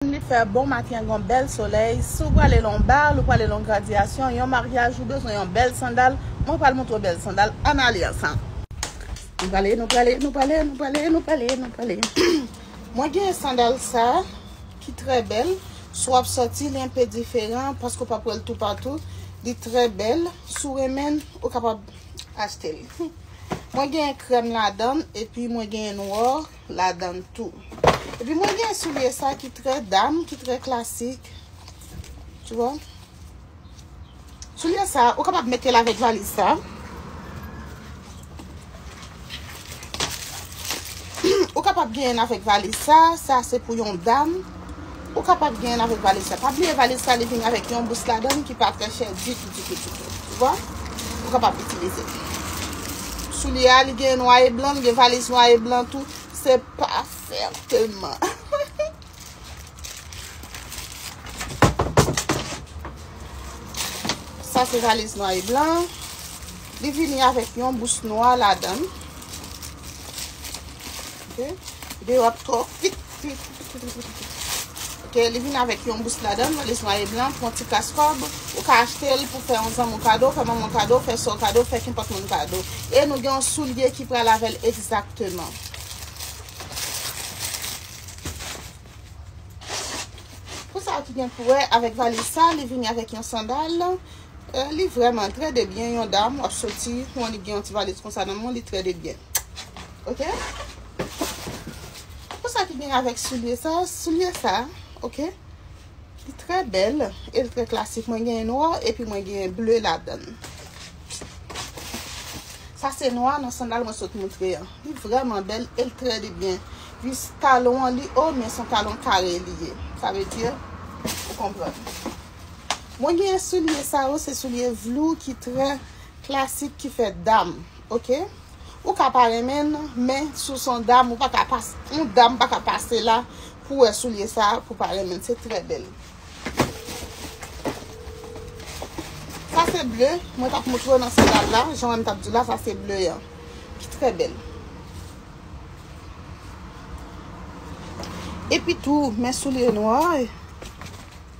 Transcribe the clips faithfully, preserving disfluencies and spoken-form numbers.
Li fè bon maten an, gen yon bèl solèy. Si w prale nan yon bal, ou prale nan yon gradyasyon, yon maryaj, ou bezwen yon bèl sandal, mwen pral montre w bèl sandal. Ann ale ansanm. Nou prale, nou prale, nou prale, nou prale, nou prale, nou prale. Mwen gen sandal sa ki trè bèl. Si w ap sòti, li enpe diferan paske w p ap wè l toupatou. Li trè bèl. Si w renmen l, ou kapab achte l. Mwen gen krèm ladan l, epi mwen gen nwa ladan l tou. Epi mwen gen soulye sa ki trè dam, ki trè klasik. Tu vois? Soulye sa, ou kapab mete l avèk valiz sa. Ou kapab genyen l avèk valiz sa, sa se pou yon dam. Ou kapab genyen l avèk valiz sa. Pa bliye valiz sa, li vin avèk yon bous ladan l ki pa trè chè ditou, ditou, ditou. Tu vois? Ou kapab itilize. Soulye a, li gen nwa e blan, li gen valiz nwa e blan tou. Se pafèteman. Sa se valiz nwa e blan. Li vini avèk yon bous nwa ladan l. Ok. Deyò ap twò vit, vit, vit, vit, vit, vit. Ok, li vini avèk yon bous ladan l, valiz nwa e blan, pou yon ti kras kòb. Ou ka achte l pou fè yon zanmi w kado, fè manman w kado, fè sè w kado, fè kenpòt moun kado. E nou gen yon soulye ki pral avè l egzakteman. Pou sa ki gen pou wè avèk valiz sa, li vini avèk yon sandal. Eh, li vrèman trè de byen, yon dam, w ap soti, ou annik gen yon ti valiz konsa nan men w, li trè de byen. Ok? Pou sa ki gen avèk soulye sa, soulye sa, ok? Li trè bèl, e li trè klasik. Mwen gen nwa, epi mwen gen ble ladan l. Sa se nwa nan sandal mwen sot moutre an. Li vrèman bèl e l trè de byen. Jis talon an li o, men se yon talon kare li ye. Sa vle di, ou konprann. Mwen gen soulye sa yo, se soulye vlou ki trè klasik, ki fè dam, ok? Ou ka pa renmen l, men si w se yon dam, ou pa ka pas-, yon dam pa ka pase la pou wè soulye sa, pou pa renmen l. Se trè bèl. Sa se ble, mwen t ap moutre w nan sandal la, jan mwen t ap di w la, sa se ble an, ki trè bèl. Epi tou, men soulye nwa,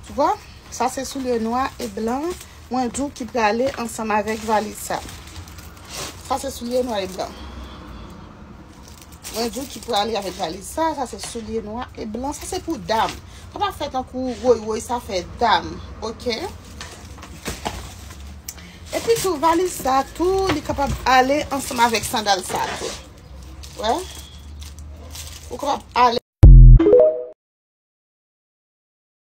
tu vois? Sa se soulye nwa e blan, mwen di w ki prale ansanm avèk valiz sa. Sa se soulye nwa e blan. Mwen di w ki prale avèk valiz sa, sa se soulye nwa e blan, sa se pou dam. Sa pa fè tankou woy woy, sa fè dam, ok? Epi tou, valiz sa tou, li kapab ale ansanm avèk sandal sa tou. Wè? Ou kapab ale